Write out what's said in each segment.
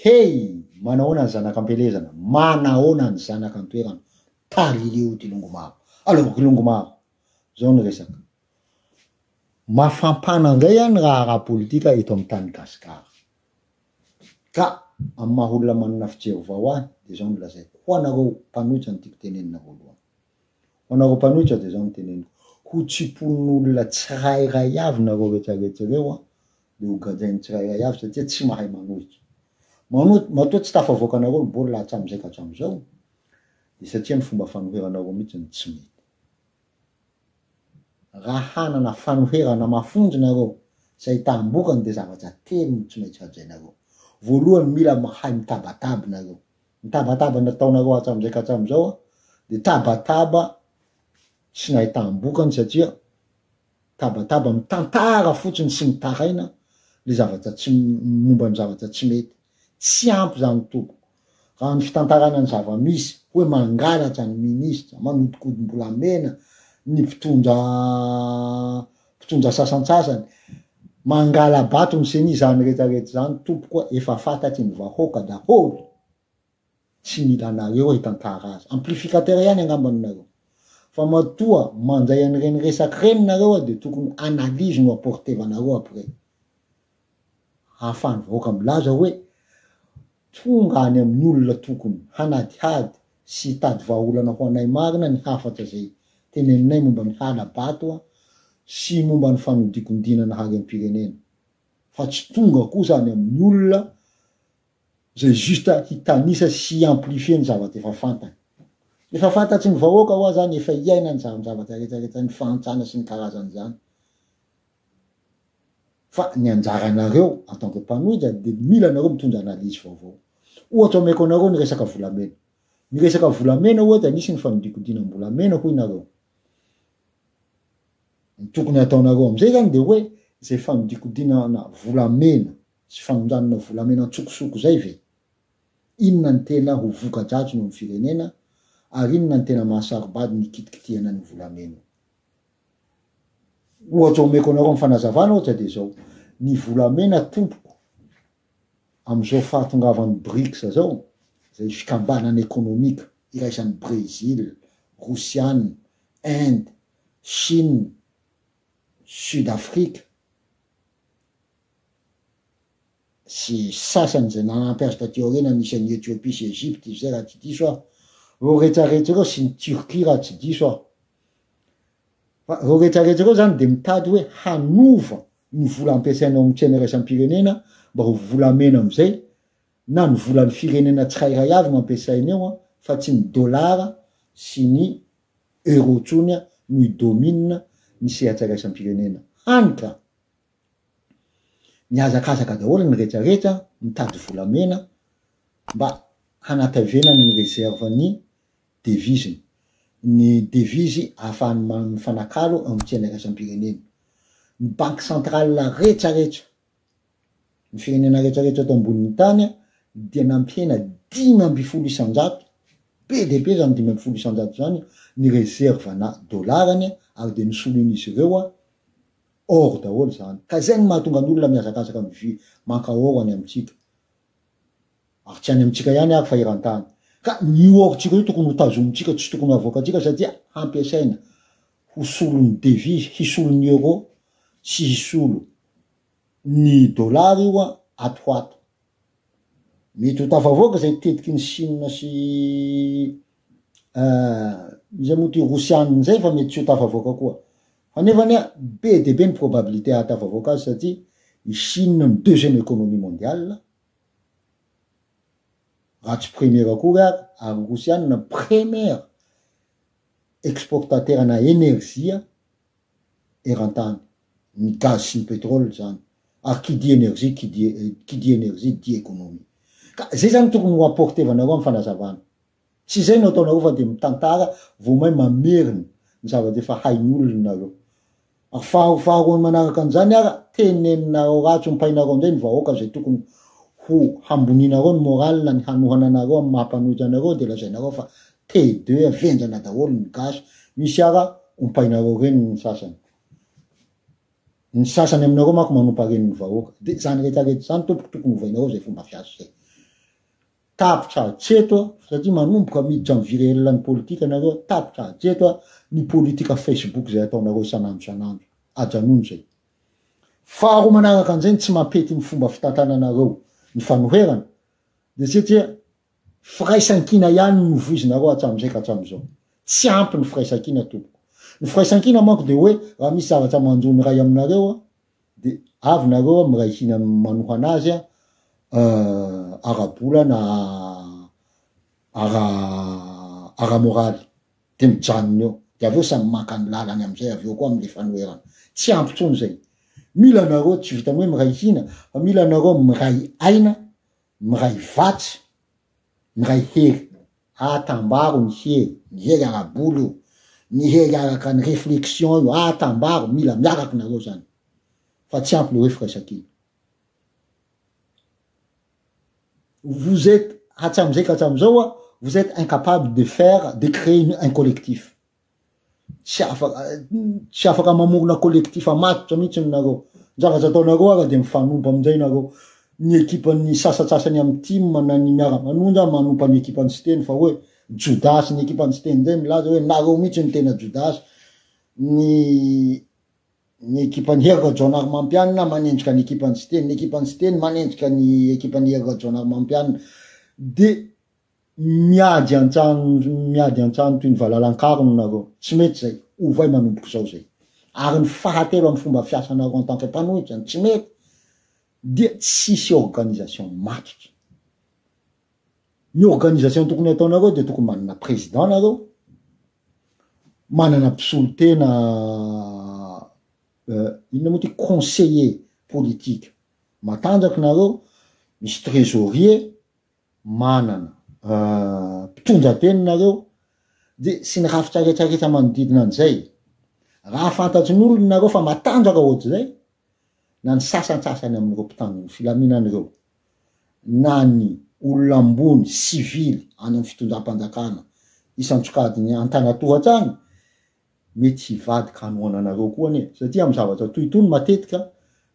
Hey! Manahoana ny zanaka am-pielezana? Manahoana ny zanaka an-toerana? Talilio ty longo maro. Alors ry longo maro, zao ny resaka. Mafampana indray ny raharaha politika eto amin'ny tany Gasikara. Ka amin'ny maha olona manana fijery vao ahy dia izao no lazaiko, ho anareo mpanohitra no tiako tenenina voalohany. Ho anareo mpanohitra dia izao no teneniko, ho tsiponin'olona tsirairay avy nareo retraretra ireo an, dia ho gadrain'ny tsirairay avy satria tsy mahay manohitra. Manohitra, matoa tsy tafavoaka anareo ny baolina hatramin'izay ka hatramin'izao dia satria ny fomba fanoheranareo mihitsy no tsy mety. Raha hanana fanoherana mafonja nareo sy ahitam-bokany dia zavatra telo no tsy maintsy hajainareo. Voalohany mila mahay mitabataba nareo. Ny tabataba nataonareo hatramin'izay ka hatramin'izao dia tabataba tsy nahitam-bokany satria tabataba mitantara fotsiny sy mitaraina le zavatra tsy momba ny zavatra tsy mety. Tsy ampy izany tompoko. Raha ny fitantarana ny zava-misy, hoe mangalatra ny minisitra, manodikodim-bolamena ny mpitondra mpitondra sasantsasany, mangala-bato ny ceni, izany rehetra rehetra izany tompoko a, efa fantatry ny vahoaka daholo. Tsy mila anareo hitantara azy. Amplificateur ihany angambany nareo. Fa matoa mandray an'ireny resaka ireny nareo dia tokony analyse no apporter-vanareo après. Ahafahan'ny vahoaka milaza hoe tonga any amin'ny olona tokony hanadihady sy hitady vahaolana ho anay marina ny hafatra izay teneninay momba ny hala-bato sy momba ny fanodikondinana harem-pirenena fa tsy tonga kosa any amin'ny olona izay juste hitanisa sy hi-amplifier ny zavatra efa fantany. Efa fantatry ny vahoaka hoa zany, efa iainany izany zavatra rehetra rehetra, ny fahantrana sy ny karazany izany. Fa ny anjaranareo en tant que mpanohitra dia mila anareo mitondra analyse vaovao. Ohatra omeko anareo ny resaka volamena. Ny resaka volamena ohatra nisy ny fanodikodinam-bolamena hoy nareo. Ny tokony hataonareo amizay zany dia hoe izay fanodikodinana volamena sy fanondranana volamena antsokosoko izay ve? Inona ny tena ho voka-dratsiny eo amin'ny firenena ary inona ny tena maha-saro-bady ny hikitikitihana an'io volamena io? Ohatra omeko anareo amin'ny fanazavana ohatra dia izao, ny volamena tompoko amin'izao fahatongavan'ny Brics izao, izay fikambanana ekonomika iraisan'i Brezil, Rosiana, Inde, Chine, Sud Afrika, sy sasany izay nanampy azy taty aoriana nisy an'i Ethiopie sy Egypte izay raha tsy diso aho, ireo retraretra ireo sy ny Turquie raha tsy diso aho. Fa ireo retraretra ireo zany dia mitady hoe hanova ny vola ampiasaina ao amin'ny tsena iraisam-pirenena mba ho volamena amin'izay na ny volan'ny firenena tsirairay avy no ampiasaina eo fa tsy ny dollar sy ny euro intsony no hi-domine ny sehatra iraisam-pirenena. Hany ka! Mihazakazaka daholo ny retraretra mitady volamena mba hanatavenany ny reserve ny devise-ny, ny devise ahafahany mifanakalo eo amin'ny tsena iraisam-pirenena. Ny banque centrale retraretra, ny firenena retraretra eto ambonin'ny tany dia nampihena 15%, be dia be izany 15% izany, ny reserve-na dollars-ny ary dia nosoloin'izy ireo Or daholo izany. Ka izay no mahatonga ny olona mihazakazaka mivi maka or any amintsika. Ary tsy any amintsika ihany ary fa eran-tany. Ka ny io or-tsika io tokony ho tazomintsika, tsy tokony havoakantsika satria hampiasaina ho solon'ny devise, hisolo ny euro sy hisolo ny dollar io ato ho ato. Mety ho tafavoaka izay tetiky ny Chine sy iza moa ty Rosiana izay fa mety tsy ho tafavoaka koa. Fa nefa anie be dia be ny probabilité hahatafavoaka azy satria i Chine no deuxième économie mondiale, raha tsy première akory ary, ary Rosiana première exportateur ana énergie eran-tany, ny gaz sy ny pétrole izany, ary qui dit énergie qui dit qui dit énergie dit économie. Ka zay zany tokony ho apporter-vanareo amin'ny fanazavana. Tsy izay no ataonareo fa dia mitantara vao may mamerina ny zavatra efa hain'ny olona nareo. Ary faharoa faharoa manaraka an'izany ara teneninareo ratsy ompainareo indray ny vahoaka izay tokony ho hambonianareo ny moral ny hanohana anareo amin'ny maha mpanohitra anareo dia lazainareo fa T2 vendrana daholo ny gasy misy ara ompainareo reny ny sasany. Ny sasany aminareo manko manompa reny ny vahoaka. Dia izany rehetra rehetra izany tompoko tokony ovainareo izay fomba fiasa izay. Tapitra hatreto a, satria manomboka miditra amin'ny vie réelle ny politika nareo, tapitra hatreto a ny politika Facebook izay ataonareo isan'andro isan'andro. Ajanony izay. Faharoa manaraka an'izay ny tsy mampety ny fomba fitantananareo ny fanoherana dia satria firaisankina ihany no voizinareo hatramin'izay ka hatramin'izao. Tsy ampy ny firaisankina tompoko. Ny firaisankina manko dia hoe raha misy zavatra manjo ny iray aminareo a, de avy nareo miray hina manohana azy ara-bola na ara ara-moraly de mijanona eo de avy eo samy maka ny lalany amizay avy eo koa amle fanoherana tsy ampy tsony zay mila nareo tsy vitany hoe miray hina fa mila nareo miray aina miray vatsy miray hery Atambaro ny hery, ny hery ara-bola io, ny hery araka ny réflexion io, atambaro, mila miaraka nareo zany, fa tsy ampy le hoe firaisankina. Vous êtes, hatramizay ka hatramizao a, vous êtes incapable de faire, de créer une, un collectif. Tsy afaka, tsy afaka mamorona collectif matotra mihitsy nareo. Ny zavatra ataonareo ara dia mifanompa amin'izay nareo. Ny ekipan'ny sasatsasany amin'ny team na ny miara-manonja manompa ny ekipan'ny Siteny fa hoe Jodasy, ny ekipan'ny Siteny indray milaza hoe nareo mihitsy no tena Jodasy. Ny ny ekipan'i Hery Rajaonarimampianina manendrika ny ekipan'ny Siteny, ny ekipan'ny Siteny manendrika ny ekipan'i Hery Rajaonarimampianina. Dia Miady an-trano miady an-trano toy ny valala an-karona nareo. Tsy mety zay. Ovay manomboka izao zay. Ary ny fahatelo amin'ny fomba fiasanareo en tant que mpanohitra ny tsy mety dia tsisy organisation matotra. Ny organisation tokony ataonareo dia tokony manana président nareo, manana mpisolo tena inona moa ty conseiller politique matanjaka nareo, misy trésorier, manana mpitondra teny nareo de sy ny rafitra rehetra rehetra manodidina an'izay, raha fantatry ny olona nareo fa matanjaka ohatr'izay, na ny sasantsasany amin'ireo mpitandro ny filaminana ireo, na ny olona ambony sivily any amin'ny fitondram-panjakana isan-tsokajiny antanatohatra any, mety hivadika hanohana anareo koa anie, satria amin'ny zavatra toy itony matetika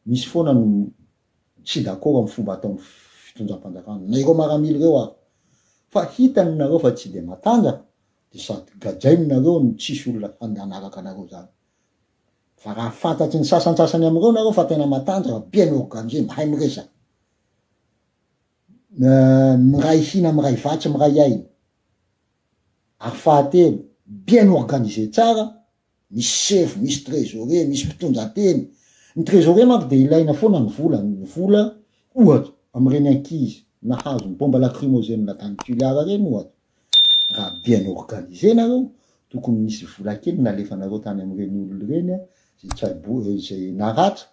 misy foana ny tsy d'accord amin'ny fomba ataon'ny fitondram-panjakana, na ireo maramila ireo ary, fa hitany nareo fa tsy dia matanjaka dia sady gadrainy nareo no tsisy olona hanaraka anareo zany, fa raha fantatry ny sasantsasany amin'ireo nareo fa tena matanjaka, bien organisé, mahay miresaka, miray hina miray vatsy miray aina, ary fahatelo bien organisé tsara, Misy sefo, misy trésorier, misy mpitondra teny. Ny trésorier manko dia ilaina foana ny vola, ny vola ohatra amin'ireny ankizy nahazo ny bomba lacrymogène tany Toliara ireny ohatra, raha bien organisé nareo, tokony nisy vola kely nalefanareo tany amin'ireny olona ireny izay tsabo izay naratra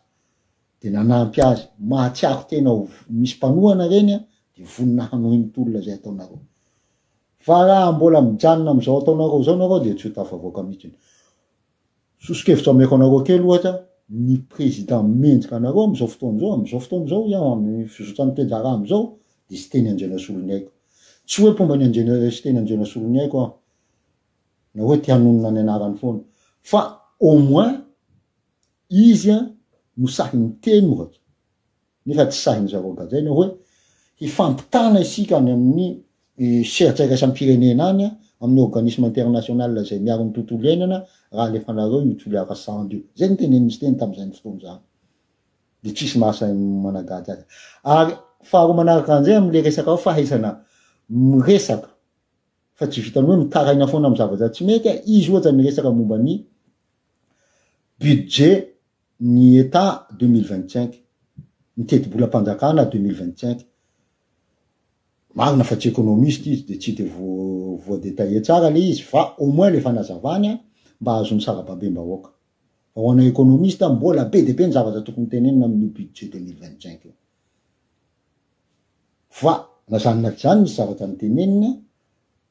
dia nanampy azy, mahatsiaro tena ho misy mpanohana ireny dia vonona hanohy ny tolona izay ataonareo. Fa raha mbola mijanona amin'izao ataonareo izao nareo dia tsy ho tafavoaka mihitsiny. Soso-kevitra omeko anareo kely ohatra, ny président mendrika anareo amin'izao fotoana izao, amin'izao fotoana izao hoy aho, amin'ny fizotran'ny toe-draharaha amin'izao dia Siteny Andrianasoloniaiko. Tsy hoe mpomba an'i Andriana Siteny Andrianasoloniaiko aho, na hoe te hanonona ny anarany foana, fa au moins izy no sahy miteny ohatra. nefa tsy sahin'ny zareo gadraina hoe hifampitana isika any amin'ny sehatra iraisam-pirenena any amin'ny organisme international izay miaro ny tontolo iainana raha alefanareo io Toliara Sand io. Izay no tenenin'i Siteny tamin'izany fotoana izany. Dia tsisy mahasahy managady azy. Ary faharoa manaraka an'izay amin'ilay resaka hoe fahaizana miresaka fa tsy vitan'ny hoe mitaraina foana amin'ny zavatra tsy mety, izy ohatra niresaka momba ny budget ny Etat 2025, ny tetibolam-panjakana 2025. Marina fa tsy économiste izy dia tsy de voa détailler tsara le izy fa au moins le fanazavany mba azon'ny sarababem-bahoaka. Fa ho anay économiste mbola be dia be ny zavatra tokony tenenina amin'io budget 2025 io. Fa na zany na tsy zany misy zavatra noteneniny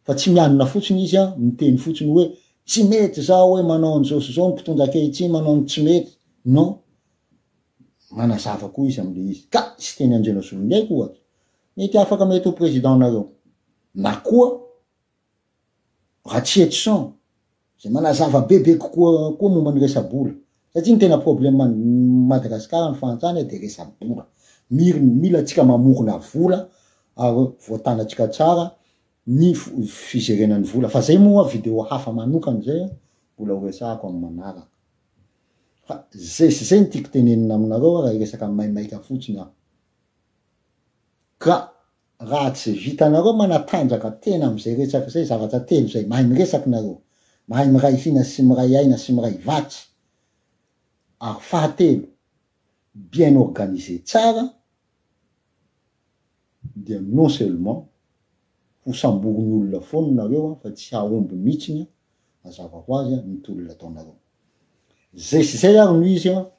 fa tsy mianina fotsiny izy an, miteny fotsiny hoe tsy mety zao hoe manao an'izao sy izao ny mpitondra ankehitriny manao ny tsy mety, non, manazava koa izy amle izy, ka Siteny Andrianasoloniaiko ohatra, mety afaka mety ho président nareo, na koa Ratsietison, izay manazava bebe kokoa koa momba ny resa-bola, satria ny tena problème an'i Madagasikara ny fahantrana dia resa-bola, mir- mila antsika mamorona vola. ary voatanantsika tsara ny fijerena ny vola fa zay moa video hafa manokana zay a mbola ho resahako amin'ny manaraka fa zay sy zay no tiako tenenina aminareo raha hiresaka maimaika fotsiny aho ka raha tsy vitanareo manatanjaka tena am'izay resaka zay zavatra telo zay mahay miresaky nareo mahay miray hina sy miray aina sy miray vatsy ary fahatelo bien organisé tsara dia non seulement ho samborin'ny olona foana nareo a fa tsy hahomby mihitsiny a mazava ho azy a ny tolona ataonareo zay sy zay ary no izy a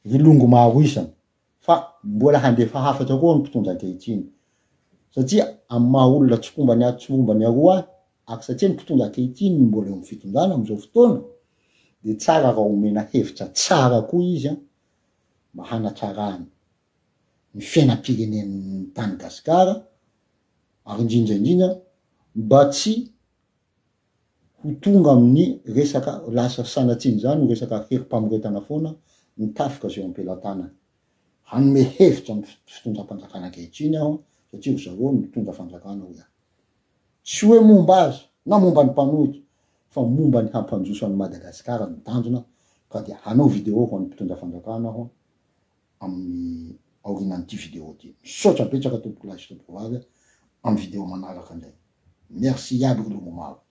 ry longo maro isany fa mbola handefa hafatra koa ny mpitondra ankehitriny satria amy maha olona tsy kombany ato tsy mombany aroa ahy ary satria ny mpitondra ankehitriny no mbola eo amy fitondrana am'izao fotoana de tsara raha omena hevitra tsara koa izy a mba hanatsarany ny fiainam-pirenen'ny tany gasikara ary indrindra indrindra mba tsy ho tonga amin'ny resaka lasa sanatsiny zany ho resaka herim-pamoretana foana ny tafika zay eo am-pelatanany hanome hevitra amy fitondram-panjakana ankehitriny aho satria ry zareo no mitondra fanjakana hoy aho tsy hoe momba azy na momba ny mpanohitra fa momba ny hampandroso an'i Madagasikara ny tanjona ka dia hanao video ho an'ny mpitondra fanjakana aho amin'ny aorianan'ity video ty. Misaotra betsaka tompoko lahy sy tompoko vavy amy video manaraka indray. Merci iaby ry longo maro.